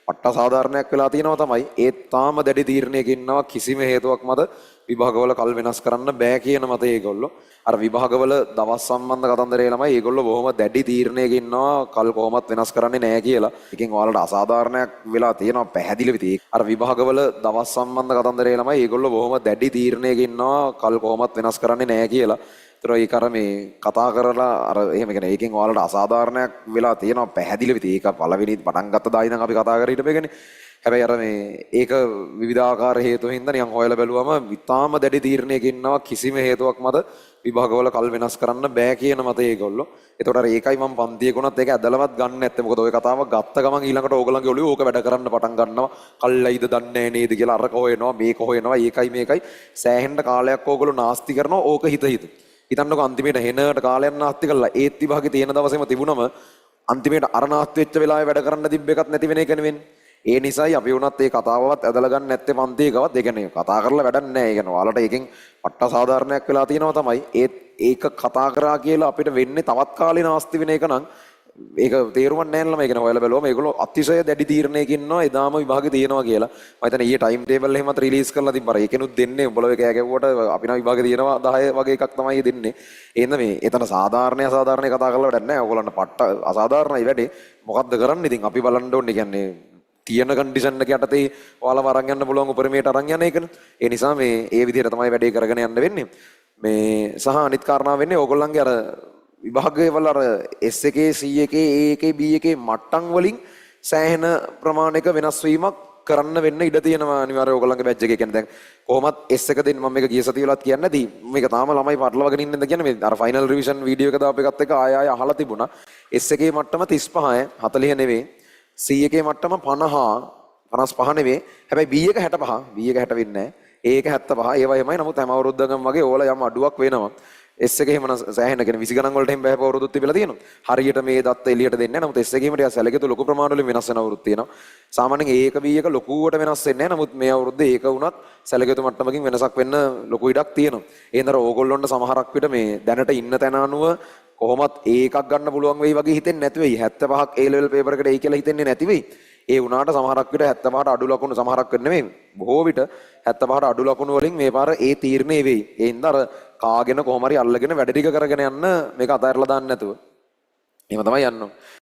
පට්ට සාධාරණයක් වෙලා තියෙනවා තමයි. ඒත් තාම දැඩි තීරණයක ඉන්නවා කිසිම හේතුවක් මත විභාගවල කල් වෙනස් කරන්න බෑ කියන මතය ඒගොල්ලෝ. අර විභාගවල දවස් සම්බන්ධ කතන්දරේ ළමයි ඒගොල්ලෝ බොහොම දැඩි තීරණයක ඉන්නවා කල් කොහොමත් වෙනස් කරන්නේ නෑ කියලා. එකෙන් ඔයාලට අසාධාරණයක් වෙලා තියෙනවා පැහැදිලිව ඉතින්. අර විභාගවල දවස් සම්බන්ධ කතන්දරේ ළමයි ඒගොල්ලෝ බොහොම දැඩි තීරණයක ඉන්නවා කල් කොහොමත් වෙනස් කරන්නේ නෑ කියලා. ඒතර ඒක අර මේ කතා කරලා අර එහෙම කියන්නේ ඒකෙන් ඔයාලට අසාධාරණයක් වෙලා තියෙනවා පැහැදිලිව ඉතින්. ඒක පළවෙනි පටන් ගත්ත දා ඉඳන් අපි කතා කර හිටපු එකනේ. හැබැයි අර මේ ඒක විවිධාකාර හේතු හින්දා නිකන් හොයලා බැලුවම ඉතාම දැඩි තීරණයක ඉන්නවා කිසිම හේතුවක් මත විභාගවල කල් වෙනස් කරන්න බෑ කියන මතය ඒගොල්ලෝ. ඒතකොට අර ඒකයි මම පන්තියක වුණත් ඒක ඇදලවත් ගන්න නැත්තේ. මොකද ඔය කතාව ගත්ත ගමන් ඊළඟට ඕගොල්ලන්ගේ ඔළුවේ ඕක වැඩ කරන්න පටන් ගන්නවා. කල්ලයිද දන්නේ නෑ නේද කියලා අරක හොයනවා, මේක හොයනවා, ඒකයි මේකයි. සෑහෙන්න කාලයක් ඕගොල්ලෝ නාස්ති කරනවා ඕක හිත හිත. හිතන්නකෝ අන්තිමේට හෙනට කාලයක් නාස්ති කරලා ඒත් විභාගේ තියෙන දවසේම තිබුණම අන්තිමේට අර නාස්ති වෙච්ච වෙලාවේ වැඩ කරන්න තිබ්බ එකක් නැති වෙන එක නෙවෙන්නේ. ඒ නිසායි අපි වුණත් ඒ කතාවවත් ඇදලා ගන්න නැත්තේ පන්තියකවත්. ඒ කියන්නේ කතා කරලා වැඩක් නෑ. ඒ කියන්නේ ඔයාලට ඒකෙන් පට්ට සාධාරණයක් වෙලා තියෙනවා තමයි. ඒත් ඒක කතා කරා කියලා අපිට වෙන්නේ තවත් කාලේ නාස්ති වෙන එක නම් ඒක තේරුමක් නෑ ළමයි. ඒ කියන්නේ හොයලා බැලුවම ඒගොල්ලෝ අතිශය දැඩි තීරණයක ඉන්නවා එදාම විභාගේ තියෙනවා කියලා. මම හිතන්නේ ඊයේ ටයිම් ටේබල් එහෙමත් රිලීස් කරලා තිබ්බා. ඒකෙනුත් දෙන්නේ උඹලා ඔය කෑ ගැහුවට අපි නම් විභාගේ තියෙනවා 10 වගේ එකක් තමයි දෙන්නේ. ඒ හින්දා මේ එතන සාධාරණය අසාධාරණය කතා කරලා වැඩක් නෑ. ඕගොල්ලන්ට පට්ට අසාධාරණයි වැඩේ. මොකද්ද කරන්නේ ඉතින් අපි බලන්න ඕනේ. කියන්නේ තියෙන කන්ඩිෂන් එක යටතේ ඔයාලව අරන් යන්න පුළුවන් උපරිමයට අරන් යන එකනේ. ඒ නිසා මේ ඒ විදිහට තමයි වැඩේ කරගෙන යන්න වෙන්නේ. මේ සහ අනිත් කාරණාව වෙන්නේ ඕගොල්ලන්ගේ අර විභාගවල අර S එකේ, C එකේ, A එකේ, B එකේ මට්ටම් වලින් සෑහෙන ප්‍රමාණයක වෙනස් වීමක් කරන්න වෙන්න ඉඩ තියෙනවා අනිවාර්යයෙන් ඕගොල්ලන්ගේ බැච් එකේ. කියන්නේ දැන් කොහොමත් S එක දෙන්න මම මේක ගිය සතිය වලත් කියන්නේ නැති. මේක තාම ළමයි පටලවාගෙන ඉන්න ඉඳ කියන්නේ මේ අර ෆයිනල් රිවිෂන් වීඩියෝ එක දාපු එකත් එක්ක ආය ආය අහලා තිබුණා. S එකේ මට්ටම 35, 40 නෙවෙයි. C එකේ මට්ටම 50, 55 නෙවෙයි. හැබැයි B එක 65, B එක 60 වෙන්නේ නැහැ. A එක 75, ඒවා එහෙමයි. නමුත් හැම අවුරුද්දකම වගේ ඕලා යම් අඩුවක් වෙනවා. S එක එහෙම නම් සෑහෙන කියන්නේ 20 ගණන් වලට එහෙම බහැපු අවුරුද්දුත් තිබිලා තියෙනවා. හරියට මේ දත්ත එළියට දෙන්නේ නැහැ. නමුත් S එකේම ටිකක් සැලකිය ලොකු ප්‍රමාණ වලින් වෙනස් වෙන අවුරුදු තියෙනවා. සාමාන්‍යයෙන් A එක B එක ලොකුවට වෙනස් වෙන්නේ නැහැ. නමුත් මේ අවුරුද්දේ ඒක වුණත් සැලකිය යුතු මට්ටමකින් වෙනසක් වෙන්න ලොකු ඉඩක් තියෙනවා. ඒ හින්දා ඕගොල්ලොන්ට සමහරක් විට මේ දැනට ඉන්න තැන අනුව කොහොමත් A එකක් ගන්න පුළුවන් වෙයි වගේ හිතෙන්නේ නැති වෙයි. 75ක් A level paper එකට එයි කියලා හිතෙන්නේ නැති වෙයි. ඒ වුණාට සමහරක් විට 75ට අඩු ලකුණු සමහරක් වෙන්නේ නෙමෙයි. බොහෝ විට 75ට අඩු ලකුණු වලින් මේ පාර ඒ තීරණය වෙයි. ඒ හින්දා අර කාගෙන කොහොම හරි අල්ලගෙන වැඩ ටික කරගෙන යන්න මේක අතහැරලා දාන්න නැතුව. එහෙම තමයි යන්න ඕනේ.